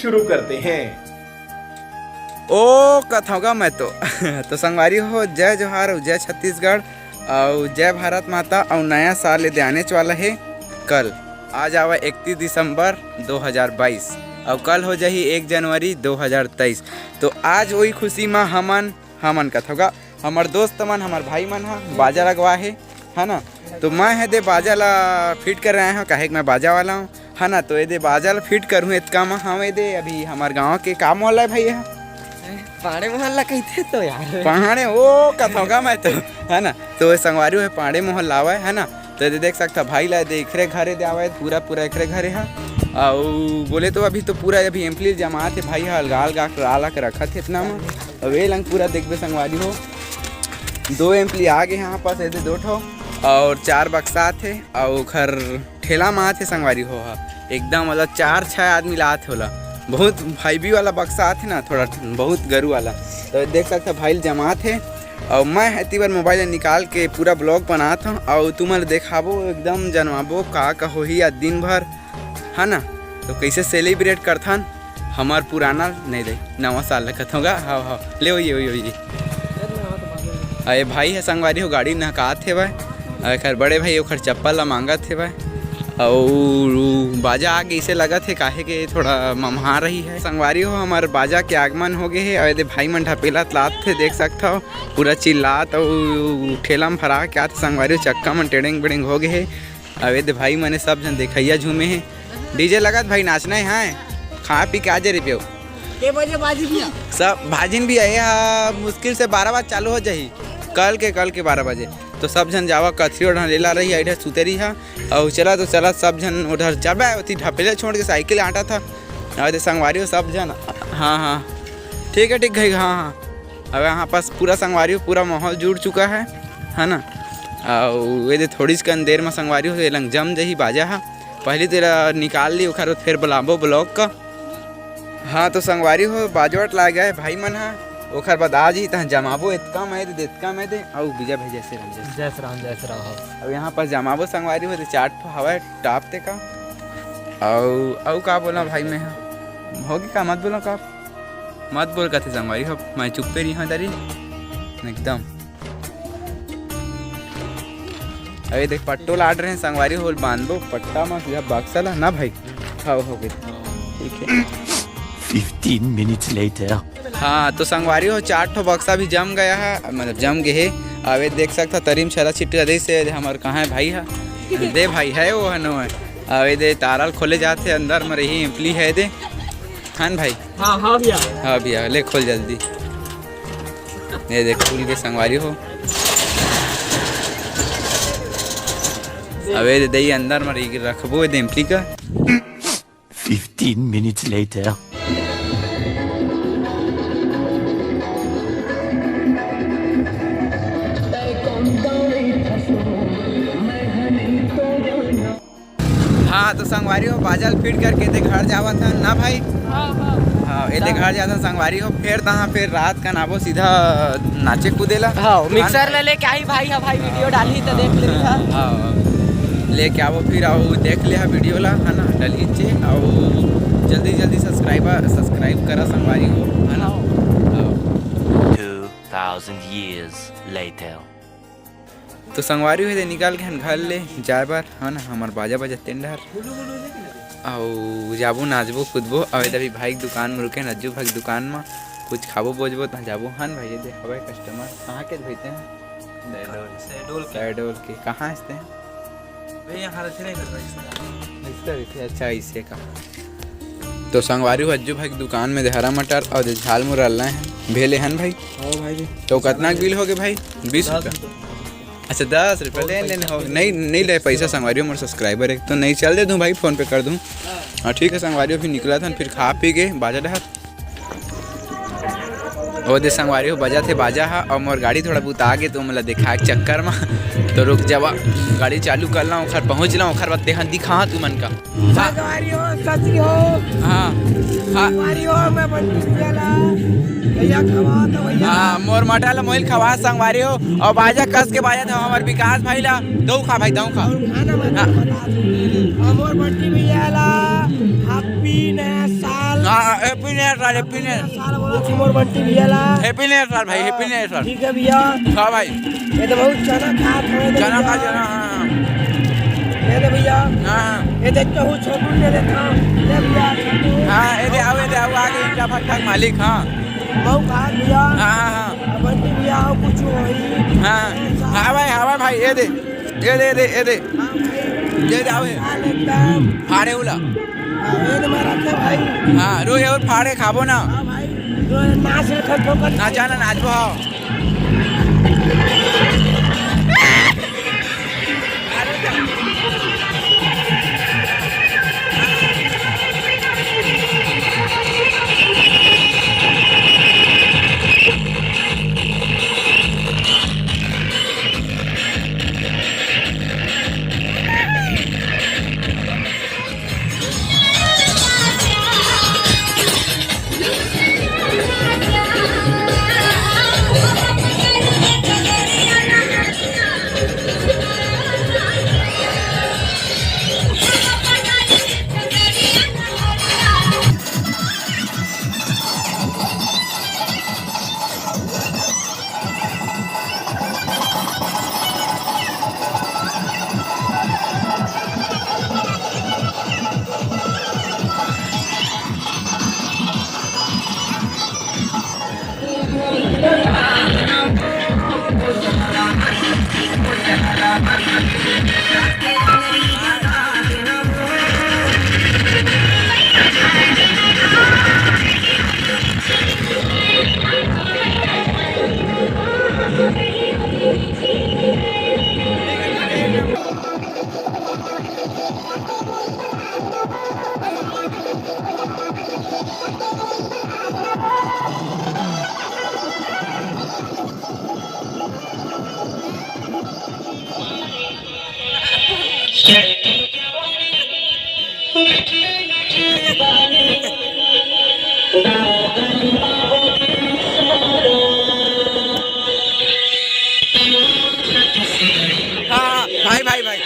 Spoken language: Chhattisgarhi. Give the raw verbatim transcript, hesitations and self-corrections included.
शुरू करते हैं। ओ कथौगा मैं तो तो संगवारी हो, जय जोहार अउ जय छत्तीसगढ़ अउ जय भारत माता अउ नया साल एदे आनेच वाला हे कल। आज आवा इकतीस दिसंबर दो हज़ार बाईस अउ कल हो जाही एक जनवरी दो हज़ार तेईस। तो आज वही खुशी म हमन, हमन कथौगा, हमर दोस्त मन, हमर भाई मन ह बाजा लगवा हे, है ना। तो मैं हे दे बाजा ला फिट कर रहे हूँ, काहे कि मैं बाजा वाला हूँ, है ना। तो ये दे बाजा ला फिट करूँ, इतका म हम ये दे अभी हमार गाँव के का मोहल्ला है भाई, ये पांड़े मोहल्ला कहते तो यार। पांड़े, ओ कथौगा मैं तो, है ना। तो ये संगवारी है पांड़े मोहल्ला आवे, है ना। तो ये दे देख सकता भाई ला, दे एकरे घरे दे आवे, पूरा पूरा एकरे घरे है। अउ बोले तो अभी तो पूरा अभी एम्पली जमात हे भाई, अलगा अलगा लाला के रखत हे इतना में। अब ये लंग पूरा देखबे संगवारी हो, दो एम्पली आ गे हे यहाँ पास, ये दे दो ठो अउ चार बक्सा आथे अउ ओखर ठेला म आथे संगवारी हो हा। एकदम मतलब चार छह आदमी ला आथे ओला, बहुत भाईबी वाला बक्सा आथे ना, थोड़ा बहुत गरू वाला। तो देख सकता भाई ल जमात हे अउ मैं एती बर मोबाइल निकाल के पूरा ब्लॉग बनात हूँ अउ तुमन ल देखाबो एकदम जनवाबो का का होही आज दिन भर, है ना। तो कैसे सेलिब्रेट करथन हमर पुराना नहीं दे नवा साल ल कथौं गा। हाँ हाँ, ले वही वही वही। अरे भाई हे संगवारी हो, गाड़ी नहकात हेवय। अउ एखर बड़े भाई ओखर चप्पल ला मांगत हेवय। अउ बाजा आगे इसे लगत हे, काहे के थोड़ा ममहा रही है। संगवारी हो, हमर बाजा के आगमन हो गे हे। अउ एदे भाई मन ढपेला लात हे, देख सकत हव, पूरा चिल्लात अउ ठेला म भरा के आत हे। संगवारी हो, चक्का मन टेड़ेंग बेड़ेंग हो गे हे। अउ एदे भाई मने सब झन देखइया झूमे हे। डीजे लगत भाई, नाचना हे, हाँ, खा पी के आ जा रे पियो। के बजे बाजी भैया? सब भाजिन भी आए हा, मुश्किल से बारह बजे चालू हो जाही, कल के, कल के बारह बजे। तो सब झन जावा, कथरी ओढ़ा लेला रही, आइडा सुते रही हा। अउ चला तो चला, सब झन उधर जाबे, ओती ढपेले छोड़ के साइकिल आटा था। अउ दे संगवारी हो सब झन, हाँ हाँ, ठीक है, ठीक है, हाँ हाँ। अब यहाँ पास पूरा संगवारी हो, पूरा माहौल जुड़ चुका है, है ना। अउ ये दे थोड़ी कन देर में संगवारी हो, ये लंग जम जही बाजा हा। पहली तेला निकाल ली, ओखर बाद फिर बुलाबो ब्लॉग का। हाँ, तो संगवारी हो, बाजवट लाग गए भाई मन हा, ओखर बाद आज ही तहाँ जमाबो एतका में दे, एतका में दे, अउ बीजा भाई जय श्री राम, जय श्री जय श्री राम, जय श्री राम हो। अब यहाँ पास जमाबो संगवारी हो, दे चार ठो हवा टॉप ते का। अउ, अउ का बोला भाई मैं हा? होगे का? मत बोला का? मत बोल कथे संगवारी हो, मैं चुप्पे रही हूँ दरी एकदम। अरे देख, पट्टो लाट रहे हैं संगवारी हो, बांधबो पट्टा मा सीधा बक्सा ला ना भाई। हाँ, हो गई, ठीक है। Fifteen minutes later. हाँ, तो संगवारी हो, चार ठो बक्सा भी जम गया है, मतलब जम गए है। अब ये देख सकता तरीम छला छिट्टी दे से हमार कहाँ है भाई है, दे भाई है वो है नो है। अब ये दे तारल खोले जाते अंदर में रही एम्पली है दे, है न भाई? हाँ, हाँ भैया। हाँ भैया, ले खोल जल्दी। ये देख, खुल के संगवारी हो। अबे दे, दे अंदर में रख-, रखबो दे एम्पली का। Fifteen minutes later. हाँ, तो संगवारी हो, बाजा ल फिट करके ते घर जावत हन ना भाई। हाँ, हाँ। हाँ, ये ते घर जात हन संगवारी हो, फिर तहाँ फिर रात कन आबो सीधा नाचे कूदे ला। हाँ, मिक्सर हाँ। ले लेके आई भाई, हाँ भाई, वीडियो डाली तो देख ले। हाँ, लेके आबो फिर, आओ देख ले हा वीडियो ला, है ना, डली चे, आओ जल्दी जल्दी सब्सक्राइबर, सब्सक्राइब करा संगवारी हो, है ना। हाँ। Two thousand years later. तो संगवारी हो, ये दे निकाल के हन घर ले जाए बर, है ना, हमार बाजा बजत तेन डहर। अउ जाबो, नाचबो, कूदबो। अउ ये दे अभी भाई के दुकान में रुके हन, अज्जू भाई के दुकान में कुछ खाबो, बोजबो, तहाँ जाबो। हन भाई, ये दे हवय कस्टमर। कहाँ के भाई ते? शहडोल। शहडोल के। शहडोल के। कहाँ हस ते? भैया, यहाँ रखे नहीं करता, इसमें। इसका रखे, अच्छा, इसे का। तो संगवारी हो, अज्जू भाई के दुकान में दे हरा मटर अउ दे झाल मुरल लाए हन। भेले हन भाई? हाँ भाई जी। तो कतना के बिल हो गे भाई? बीस रुपया। अच्छा, दस रुपया ले लेने हो। नहीं, नहीं ले पैसा संगवारी हो, मोर सब्सक्राइबर है तो नहीं, चल दे दूँ भाई, फोन पे कर दूँ। हाँ, ठीक है संगवारी हो, फिर निकला था, फिर खा पी के बाजा डहर। ओ दे संगवारी हो, बजा थे बाजा हा, अउ मोर गाड़ी थोड़ा बहुत आगे तो मतलब दिखाए के चक्कर में तो रुक जावा, गाड़ी चालू कर ला, ओखर पहुँच ला, ओखर बाद तेहा दिखा तुमन का। हाँ। संगवारी हो, सत श्री हो। हाँ, हाँ। संगवारी हो, मैं बंटी भैया ला भैया खवा तो भैया। हाँ, मोर मटा ला मोइल खवा संगवारी हो, अउ बाजा कस के बाजा था हमार विकास भाई ला, दऊ खा भाई, दऊ खा। और खाना मैं हाँ। बता दूँ। और मोर बंटी भैया ला हैप्पी नया साल। हाँ, हाँ, Happy New Year sir, Happy New Year। साल बोला थी मोर बंटी भैया ला। Happy New Year sir भाई, Happy New Year sir। ठीक है भैया। हाँ भाई। ये तो बहुत चना खात हवे चना भैया। खा, चना, हाँ, हाँ। ये दे भैया। हाँ, हाँ। ये देख के हूँ छोटू ले लेता हूँ। ले भैया, छोटू। हाँ, ये दे आओ, ये दे आओ, आगे ईंटा भट्ठा के मालिक, हाँ। मऊ खात भैया। हाँ, हाँ, हाँ। अब बंटी भैया आओ कुछ वही। हाँ, हाँ भाई, हाँ भाई, ये दे। ये दे, ये दे, ये दे। हाँ भाई। ये दे, आवे। एकदम। फाड़े उला। हाँ, ये तो मारा था भाई। हाँ, रो ये और फाड़े खाबो ना। हाँ भाई। तो नाच रहे थे ठोकर। नाचा ना, नाचबो, हाँ। हाँ, हाँ, भाई, भाई, भाई।